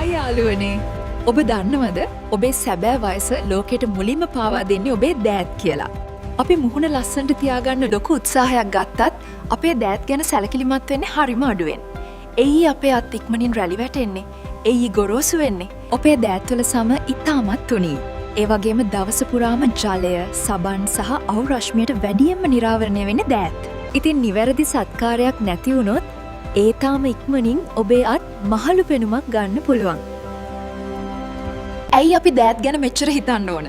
Hi යාළුවනේ. ඔබ දන්නවද ඔබේ සැබෑ වයස ලෝකෙට මුලින්ම පාවා දෙන්නේ ඔබේ දෑත් කියලා? අපි මුහුණ ලස්සනට තියාගන්න ලොකු උත්සාහයක් ගත්තත් අපේ දෑත් ගැන සැලකිලිමත් වෙන්නේ හරිම අඩුවෙන්. එයි අපේ අත් ඉක්මනින් රැලි වැටෙන්නේ. එයි ගොරෝසු වෙන්නේ. අපේ දෑත්වල සම ඉතාමත් තුනී. ඒ වගේම දවස පුරාම ජලය, සබන් සහ අව් රශ්මියට වැඩියෙන්ම නිරාවරණය වෙන්නේ දෑත්. ඉතින් නිවැරදි සත්කාරයක් නැති වුණොත් ඒ තාම ඉක්මනින් ඔබේ අත් මහලු පෙනුමක් ගන්න පුළුවන්. ඇයි අපි දෑත් ගැන මෙච්චර හිතන්න ඕන?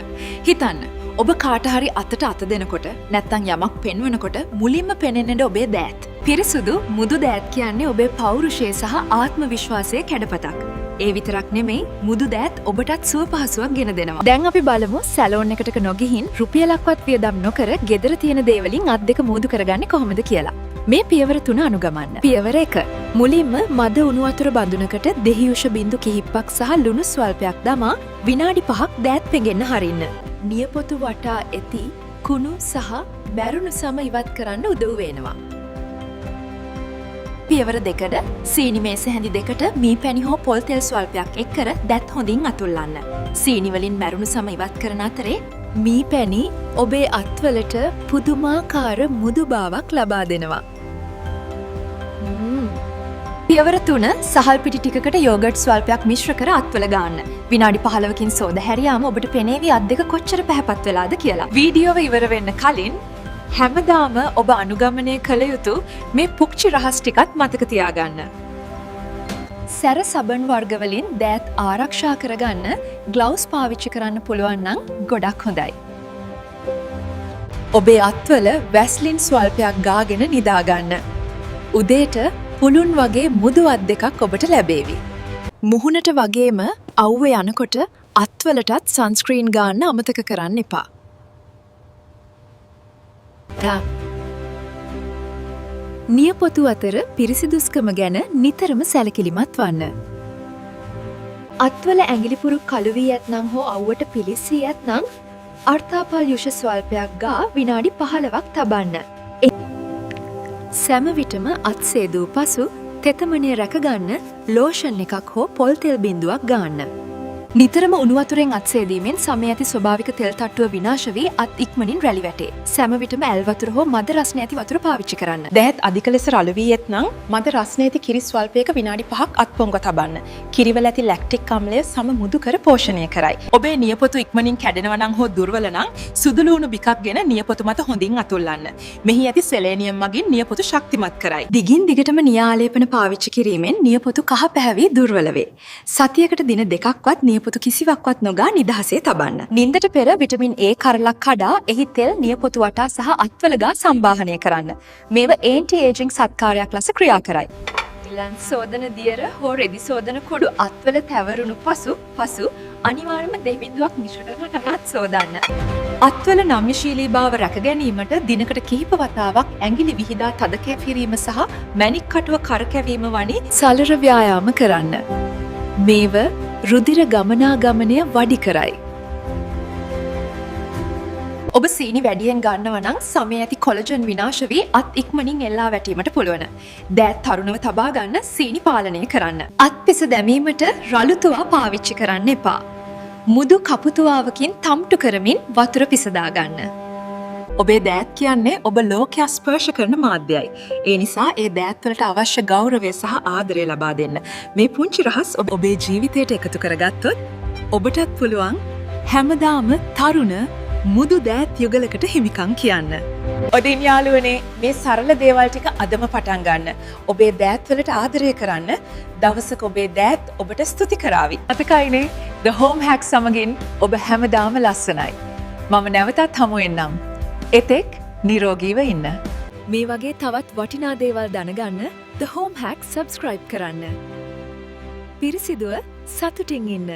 හිතන්න. ඔබ කාට හරි අතට අත දෙනකොට නැත්තම් යමක් පෙන්වනකොට මුලින්ම පෙනෙන්නේ ඔබේ දෑත්. පිරිසුදු මුදු දෑත් කියන්නේ ඔබේ පෞරුෂය සහ ආත්ම විශ්වාසයේ කැඩපතක්. ඒ විතරක් නෙමෙයි, මුදු දෑත් ඔබටත් සුව පහසුවක් ගෙන දෙනවා. දැන් අපි බලමු සැලෝන් එකකට නොගිහින් රුපියලක්වත් වියදම් නොකර ගෙදර තියෙන දේවලින් අත් දෙක මුදු කරගන්නේ කොහොමද කියලා. මේ පියවර තුන අනුගමන්න. පියවර 1. මුලින්ම මද උණු වතුර බඳුනකට දෙහි යුෂ බිංදු කිහිපක් සහ ලුණු ස්වල්පයක් දමා විනාඩි 5ක් දෑත් පෙඟෙන්න හරින්න. නියපොතු වටා ඇති කුණු සහ මැරුණු සම ඉවත් කරන්න උදව් වෙනවා. පියවර 2ට සීනි මේස හැඳි 2ට මී පැණි හෝ පොල් තෙල් ස්වල්පයක් එක් කර දැත් හොඳින් අතුල්ලන්න. සීනි වලින් මැරුණු සම ඉවත් කරන අතරේ මී පැණි ඔබේ අත්වලට පුදුමාකාර මුදුභාවක් ලබා දෙනවා. පියවර 3, සහල් පිටි ටිකකට යෝගට් ස්වල්පයක් මිශ්‍ර කර අත්වල ගාන්න. විනාඩි 15කින් සෝද හැරියාම ඔබට පෙනේවි අත් දෙක කොච්චර පැහැපත් වෙලාද කියලා. වීඩියෝව ඉවර වෙන්න කලින් හැමදාම ඔබ අනුගමනය කළ යුතු මේ පුංචි රහස් ටිකත් මතක තියාගන්න. සැර සබන් වර්ගවලින් දෑත් ආරක්ෂා කරගන්න ග්ලව්ස් පාවිච්චි කරන්න පුළුවන් නම් ගොඩක් හොඳයි. ඔබේ අත්වල වැස්ලින් ස්වල්පයක් ගාගෙන නිදාගන්න. උදේට පුළුන් වගේ මුදු අත් දෙකක් ඔබට ලැබේවි. මුහුණට වගේම අව්ව යනකොට අත්වලටත් සන්ස්ක්‍රීන් ගාන්න අමතක කරන්න එපා. නියපොතු අතර පිරිසිදුස්කම ගැන නිතරම සැලකිලිමත් වන්න. අත්වල ඇඟිලි පුරුක් කළු වී ඇත්නම් හෝ අව්වට පිලිස්සී ඇත්නම් අර්තාපල් යුෂ ස්වල්පයක් ගා විනාඩි 15ක් තබන්න. සැම විටම අත් සේදූ පසු තෙතමනය රැකගන්න ලෝෂන් එකක් හෝ පොල් තෙල් බිඳුවක් ගාන්න. නිතරම උණු වතුරෙන් අත් සේදීමෙන් සමේ ඇති ස්වභාවික තෙල් තට්ටුව විනාශ වී අත් ඉක්මනින් රැලි වැටේ. සැම විටම ඇල් වතුර හෝ මද රස්න ඇති වතුර පාවිච්චි කරන්න. දෑත් අධික ලෙස රළු වී ඇත්නම් මද රස්න ඇති කිරි ස්වල්පයක විනාඩි 5ක් අත් පොංග තබන්න. කිරිවල ඇති ලැක්ටික් අම්ලය සම මුදු කර පෝෂණය කරයි. ඔබේ නියපොතු ඉක්මනින් කැඩෙනවා නම් හෝ දුර්වල නම් සුදු ලූණු බිකක් ගෙන නියපොතු මත හොඳින් අතුල්ලන්න. මෙහි ඇති සෙලේනියම් මගින් නියපොතු ශක්තිමත් කරයි. දිගින් දිගටම නියාලේපන පාවිච්චි කිරීමෙන් නියපොතු කහ පැහැවී දුර්වල වේ. සතියකට දින 2ක්වත් නියපොතු කිසිවක්වත් නොගා නිදහසේ තබන්න. නින්දට පෙර විටමින් A කරලක් කඩා එහි තෙල් නියපොතු වටා සහ අත්වල ගා සම්බාහනය කරන්න. මේව ඇන්ටි ඒජිං සත්කාරයක් ලෙස ක්‍රියා කරයි. ඉලන් සෝදන දියර හෝ රෙදි සෝදන කුඩු අත්වල තැවරුණු පසු අනිවාර්යයෙන්ම දෙබිංදුවක් මිශ්‍ර කරන අත් සෝදන්න. අත්වල නම්‍යශීලී භාව රැක ගැනීමට දිනකට කිහිප වතාවක් ඇඟිලි විහිදා තද කැපිරීම සහ මැණික් කටුව කරකැවීම වැනි සලර ව්‍යායාම කරන්න. මේව රුධිර ගමනාගමනය වඩි කරයි. ඔබ සීනි වැඩියෙන් ගන්නව නම් සමේ ඇති කොලජන් විනාශ වී අත් ඉක්මනින් එල්ලා වැටීමට පුළුවන්. දෑත් තරුණව තබා ගන්න සීනි පාලනය කරන්න. අත් පිස දැමීමට රළු තුවා පාවිච්චි කරන්න එපා. මුදු කපුතුවාවකින් තම්ටු කරමින් වතුර පිසදා ගන්න. ඔබේ දෑත් කියන්නේ ඔබ ලෝකයා ස්පර්ශ කරන මාධ්‍යයි. ඒ නිසා ඒ දෑත්වලට අවශ්‍ය ගෞරවය සහ ආදරය ලබා දෙන්න. මේ පුංචි රහස් ඔබ ඔබේ ජීවිතයට එකතු කරගත්තොත් ඔබටත් පුළුවන් හැමදාම තරුණ මුදු දෑත් යුගලකට හිමිකම් කියන්න. ඉතින් යාළුවනේ, මේ සරල දේවල් ටික අදම පටන් ගන්න. ඔබේ දෑත්වලට ආදරය කරන්න. දවසක ඔබේ දෑත් ඔබට ස්තුති කරාවි. මතකයිනේ, The Home Hack සමගින් ඔබ හැමදාම ලස්සනයි. මම නැවතත් හමු වෙන්නම්. එතෙක් නිරෝගීව ඉන්න. මේ වගේ තවත් වටිනා දේවල් දැනගන්න The Home Hack subscribe කරන්න. පිරිසිදුව සතුටින් ඉන්න.